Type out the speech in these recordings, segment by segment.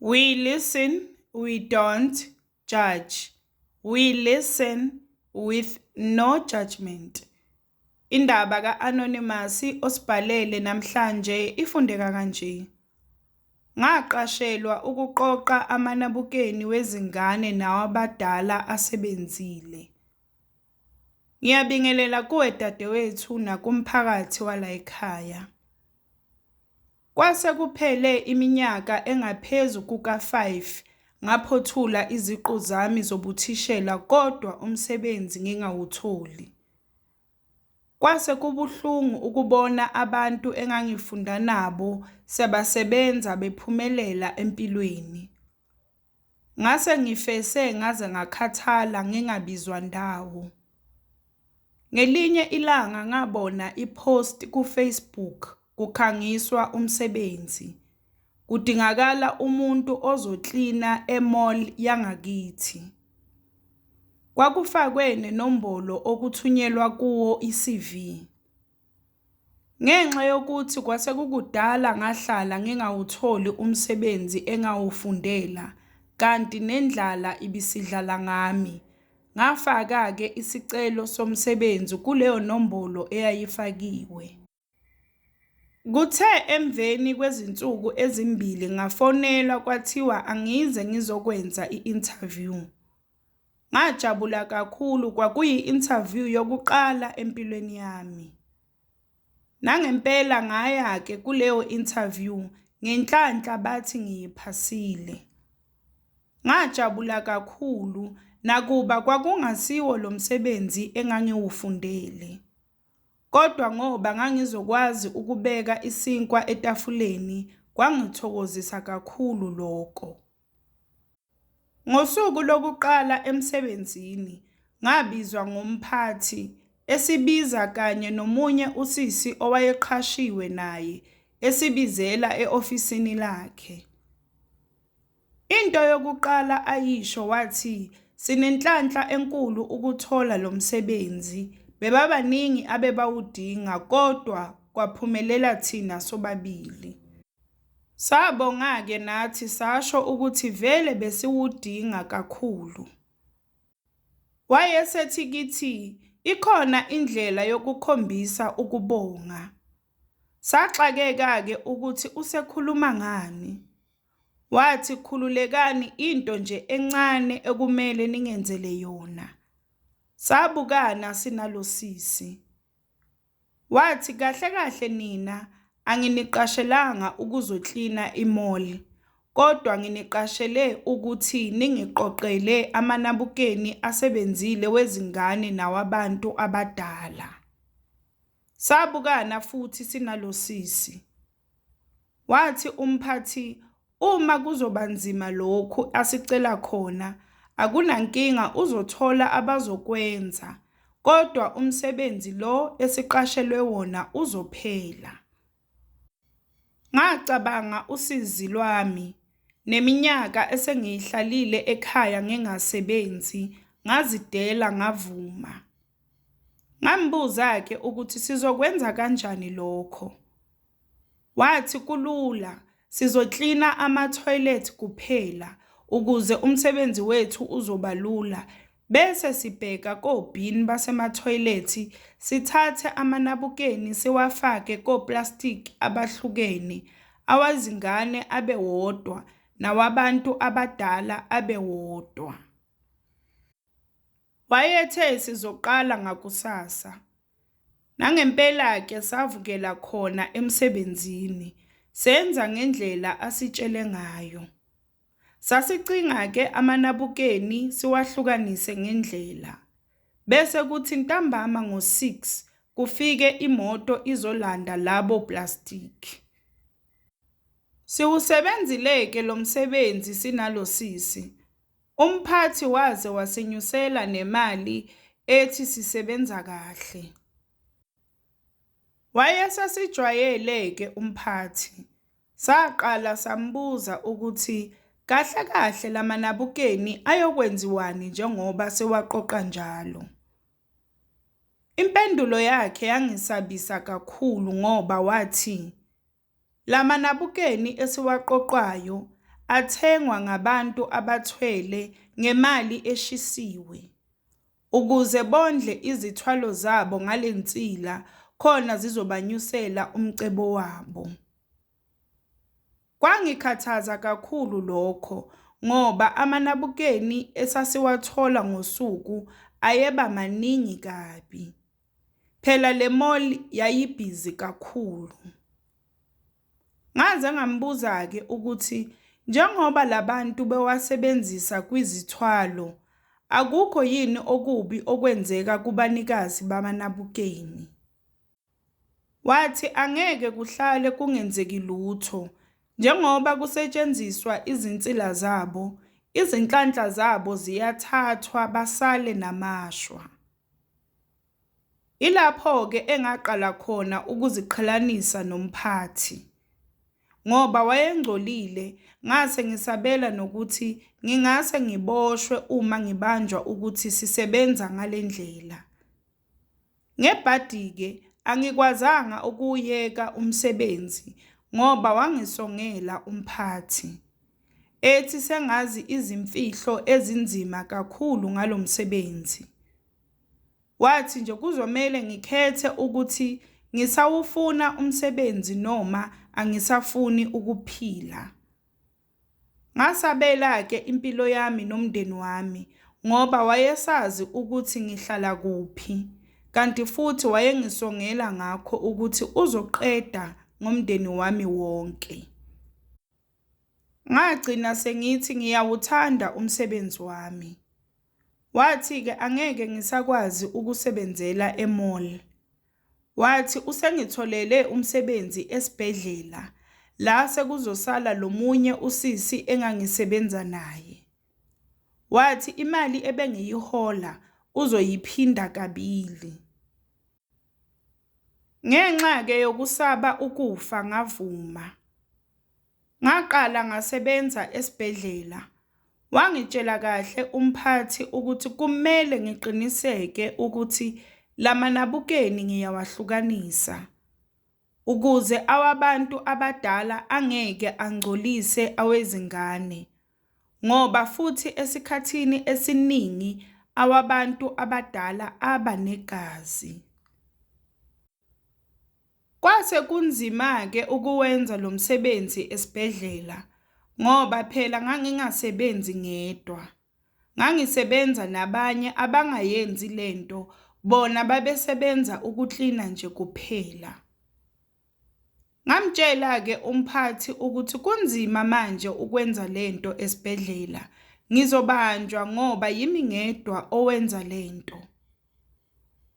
We listen, we don't judge. We listen with no judgment. Indaba ka-Anonymous osibhalele namhlanje ifundeka kanje. Ngaqashelwa ukuqoqa amanabukeni wezingane nawabadala asebenzile. Ngiyabingelela kuwe dadewethu nakumphakathi walayikhaya. Kwase kuphele iminyaka engaphezu kuka-5 ngaphothula iziqu zami zobuthishela kodwa umsebenzi ngingawutholi. Kwase kubuhlungu ukubona abantu engangifunda nabo sebasebenza bephumelela empilweni. Ngase ngifese ngaze ngakhathala ngingabizwa ndawo. Ngelinye ilanga ngabona i-post ku-Facebook kukhangiswa umsebenzi. Kudingakala umuntu ozoklina e-mall yangakithi. Kwakufakwe nenombolo okuthunyelwa kuwo i-CV. Ngenxa yokuthi kwase kukudala ngahlala ngingawutholi umsebenzi engawufundela kanti nendlala ibisidlala ngami, ngafaka-ke isicelo somsebenzi kuleyo nombolo eyayifakiwe. Kuthe emveni kwezinsuku ezimbili ngafonelwa kwathiwa angize ngizokwenza i-interview. Ngajabula kakhulu kwakuyi-interview yokuqala empilweni yami. Nangempela ngaya-ke kuleyo interview ngenhlanhla bathi ngiyiphasile. Ngajabula kakhulu nakuba kwakungasiwo lo msebenzi engangiwufundele. Kodwa ngoba ngangizokwazi ukubeka isinkwa etafuleni kwangithokozisa kakhulu lokho. Ngosuku lokuqala emsebenzini ngabizwa ngumphathi esibiza kanye nomunye usisi owayeqhashiwe naye esibizela e-ofisini lakhe. Into yokuqala ayisho wathi sinenhlanhla enkulu ukuthola lo msebenzi bebabaningi abebawudinga kodwa kwaphumelela thina sobabili. Sabonga-ke nathi sasho ukuthi vele besiwudinga kakhulu. Wayesethi kithi ikhona indlela yokukhombisa ukubonga. Saxakeka-ke ukuthi usekhuluma ngani. Wathi khululekani into nje encane ekumele ningenzele yona. Sabukana sinalo sisi. Wathi kahle kahle nina anginiqashelanga ukuzoklina i-mall kodwa nginiqashele ukuthi ningiqoqele amanabukeni asebenzile wezingane nawabantu abadala. Sabukana futhi sinalo sisi. Wathi umphathi uma kuzoba nzima lokhu asicela khona akunankinga uzothola abazokwenza kodwa umsebenzi lo esiqashelwe wona uzophela. Ngacabanga usizi lwami neminyaka esengiyihlalile ekhaya ngingasebenzi ngazidela ngavuma. Ngambuza-ke ukuthi sizokwenza kanjani lokho. Wathi kulula sizoklina ama-toilet kuphela ukuze umsebenzi wethu uzoba lula bese sibheka ko-bin basemathoyilethi sithathe amanabukeni siwafake ko-plastic abahlukene, awezingane abe wodwa nawabantu abadala abe wodwa. Wayethe sizoqala ngakusasa. Nangempela-ke savukela khona emsebenzini, senza ngendlela asitshele ngayo. Sasicinga-ke amanabukeni siwahlukanise ngendlela. Bese kuthi ntambama ngo-6 kufike imoto izolanda labo plastiki. Siwusebenzile-ke lo msebenzi sinalo sisi. Umphathi waze wasenyusela nemali ethi sisebenza kahle. Wayesesijwayele-ke umphathi. Saqala sambuza ukuthi kahle kahle lamanabukeni ayokwenziwani njengoba siwaqoqa njalo. Impendulo yakhe yangisabisa kakhulu ngoba wathi lamanabukeni esiwaqoqayo athengwa ngabantu abathwele ngemali eshisiwe, ukuze bondle izithwalo zabo ngalensila khona zizobanyusela umcebo wabo. Kwangikhathaza kakhulu lokho ngoba amanabukeni esasiwathola ngosuku ayeba maningi kabi. Phela le mall yayibhizi kakhulu. Ngaze ngambuza-ke ukuthi njengoba labantu bewasebenzisa kwizithwalo, akukho yini okubi okwenzeka kubanikazi bamanabukeni? Wathi angeke kuhlale kungenzeki lutho njengoba kusetshenziswa izinsila zabo, izinhlanhla zabo ziyathathwa basale namashwa. Ilapho-ke engaqala khona ukuziqhelanisa nomphathi. Ngoba wayengcolile ngase ngisabela nokuthi ngingase ngiboshwe uma ngibanjwa ukuthi sisebenza ngale ndlela. Ngebhadi-ke angikwazanga ukuwuyeka umsebenzi ngoba wangisongela umphathi. Ethi sengazi izimfihlo ezinzima kakhulu ngalo msebenzi. Wathi nje kuzomele ngikhethe ukuthi ngisawufuna umsebenzi noma angisafuni ukuphila. Ngasabela-ke impilo yami nomndeni wami ngoba wayesazi ukuthi ngihlala kuphi, kanti futhi wayengisongela ngakho ukuthi uzoqeda ngomndeni wami wonke. Ngagcina sengithi ngiyawuthanda umsebenzi wami. Wathi-ke angeke ngisakwazi ukusebenzela e-mall. Wathi usengitholele umsebenzi esibhedlela la sekuzosala lo munye usisi engangisebenza naye. Wathi imali ebengiyihola uzoyiphinda kabili. Ngenxa-ke yokusaba ukufa ngavuma. Ngaqala ngasebenza esibhedlela. Wangitshela kahle umphathi ukuthi kumele ngiqiniseke ukuthi lamanabukeni ngiyawahlukanisa ukuze awabantu abadala angeke angcolise awezingane ngoba futhi esikhathini esiningi awabantu abadala aba negazi. Kwase kunzima-ke ukuwenza lo msebenzi esibhedlela ngoba phela ngangingasebenzi ngedwa. Ngangisebenza nabanye abangayenzi lento, bona babesebenza ukuklina nje kuphela. Ngamtshela-ke umphathi ukuthi kunzima manje ukwenza lento esibhedlela, ngizobanjwa ngoba yimi ngedwa owenza lento.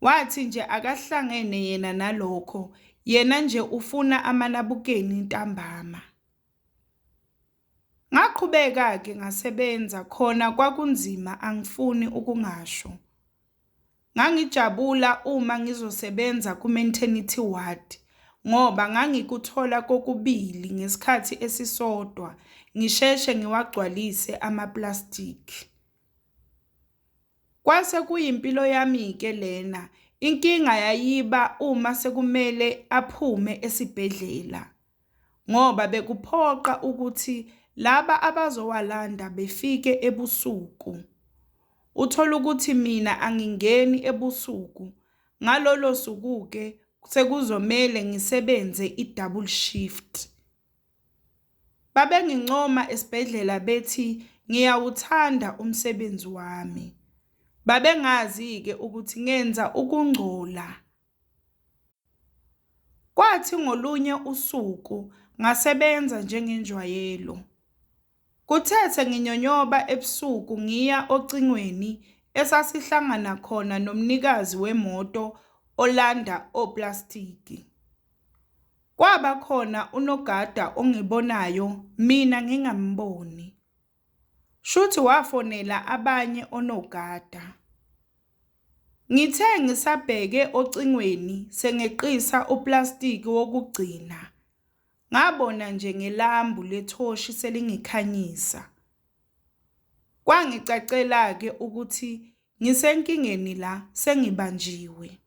Wathi nje akahlangene yena nalokho, yena nje ufuna amanabukeni ntambama. Ngaqhubeka-ke ngasebenza khona kwakunzima angifuni ukungasho. Ngangijabula uma ngizosebenza ku-maternity ward ngoba ngangikuthola kokubili ngesikhathi esisodwa, ngisheshe ngiwagcwalise amaplastiki. Kwase kuyimpilo yami-ke lena, inkinga yayiba uma sekumele aphume esibhedlela ngoba bekuphoqa ukuthi laba abazowalanda befike ebusuku. Uthole ukuthi mina angingeni ebusuku, ngalolo suku-ke sekuzomele ngisebenze i-double shift. Babengincoma esibhedlela bethi ngiyawuthanda umsebenzi wami. Babengazi-ke ukuthi ngenza ukungcola. Kwathi ngolunye usuku ngasebenza njengenjwayelo. Kuthe senginyonyoba ebusuku ngiya ocingweni esasihlangana khona nomnikazi wemoto olanda oplastiki. Kwaba khona unogada ongibonayo mina ngingamboni. Shuthi wafonela abanye onogada. Ngithe ngisabheke ocingweni sengeqisa uplastiki wokugcina, ngabona nje ngelambu lethoshi selingikhanyisa. Kwangicacela-ke ukuthi ngisenkingeni la sengibanjiwe.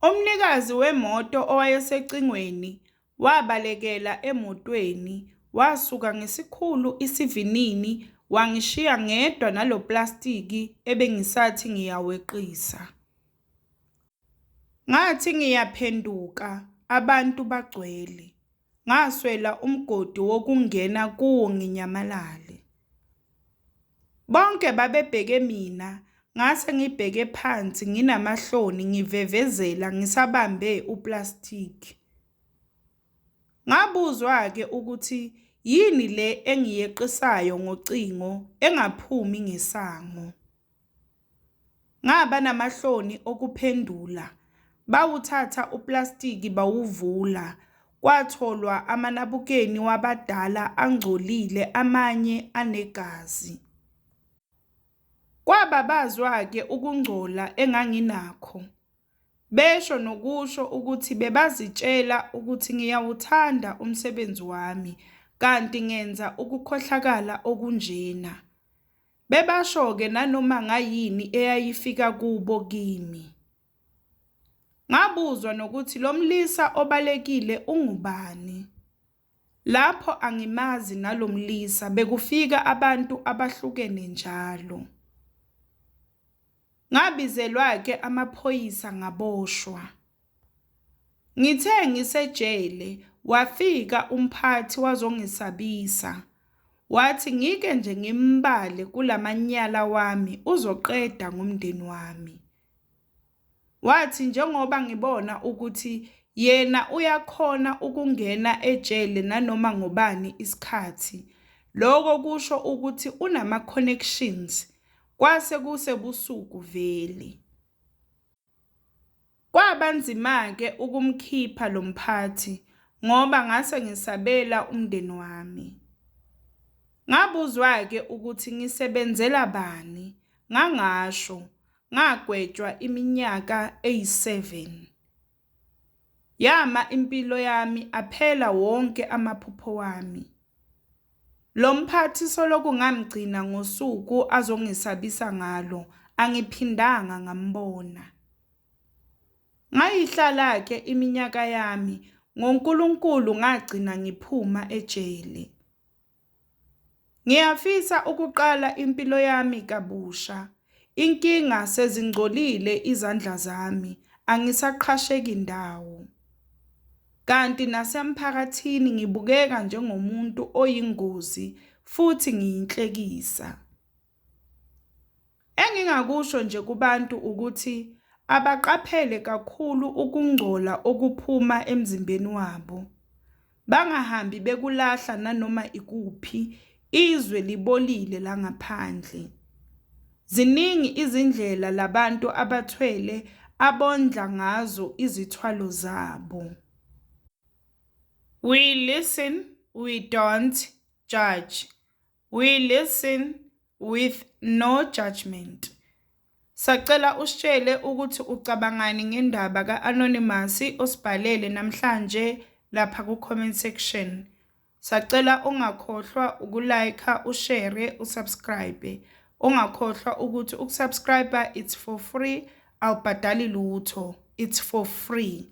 Umnikazi wemoto owayesecingweni wabalekela emotweni wasuka ngesikhulu isivinini wangishiya ngedwa nalo plastiki ebengisathi ngiyaweqisa. Ngathi ngiyaphenduka abantu bagcwele, ngaswela umgodi wokungena kuwo nginyamalale. Bonke babebheke mina ngase ngibheke phansi nginamahloni ngivevezela ngisabambe uplastiki. Ngabuzwa-ke ukuthi yini le engiyeqisayo ngocingo engaphumi ngesango. Ngaba namahloni okuphendula, bawuthatha uplastiki bawuvula, kwatholwa amanabukeni wabadala angcolile amanye anegazi. Kwababazwa-ke ukungcola enganginakho, besho nokusho ukuthi bebazitshela ukuthi ngiyawuthanda umsebenzi wami kanti ngenza ukukhohlakala okunjena. Bebasho-ke nanoma ngayini eyayifika kubo kimi. Ngabuzwa nokuthi lo mlisa obalekile ungubani. Lapho angimazi nalo mlisa bekufika abantu abahlukene njalo. Ngabizelwa-ke amaphoyisa ngaboshwa. Ngithe ngisejele wafika umphathi wazongisabisa wathi ngike nje ngimbale kulamanyala wami uzoqeda ngomndeni wami. Wathi njengoba ngibona ukuthi yena uyakhona ukungena ejele nanoma ngobani isikhathi, lokho kusho ukuthi unama-connections, kwase kusebusuku vele. Kwaba nzima-ke ukumkhipha lo mphathi ngoba ngase ngisabela umndeni wami. Ngabuzwa-ke ukuthi ngisebenzela bani, ngangasho, ngagwetshwa iminyaka eyi-7. Yama impilo yami aphela wonke amaphupho wami. Lo mphathi solokhu ngamgcina ngosuku azongisabisa ngalo, angiphindanga ngambona. Ngayihlala-ke iminyaka yami, ngoNkulunkulu ngagcina ngiphuma ejele. Ngiyafisa ukuqala impilo yami kabusha. Inkinga sezingcolile izandla zami, angisaqhasheki ndawo. Kanti nasemphakathini ngibukeka njengomuntu oyingozi futhi ngiyinhlekisa. Engingakusho nje kubantu ukuthi abaqaphele kakhulu ukungcola okuphuma emzimbeni wabo. Bangahambi bekulahla nanoma ikuphi, izwe libolile la ngaphandle. Ziningi izindlela labantu abathwele abondla ngazo izithwalo zabo. We listen, we don't judge. We listen with no judgment. Sacela usitshele ukuthi ucabangani ngendaba ka-Anonymous osibhalele namhlanje lapha ku-comment section. Sacela ungakhohlwa uku-like, ushare, usubscribe. Ungakhohlwa ukuthi ukusubscribe it's for free, awubhadali lutho, it's for free.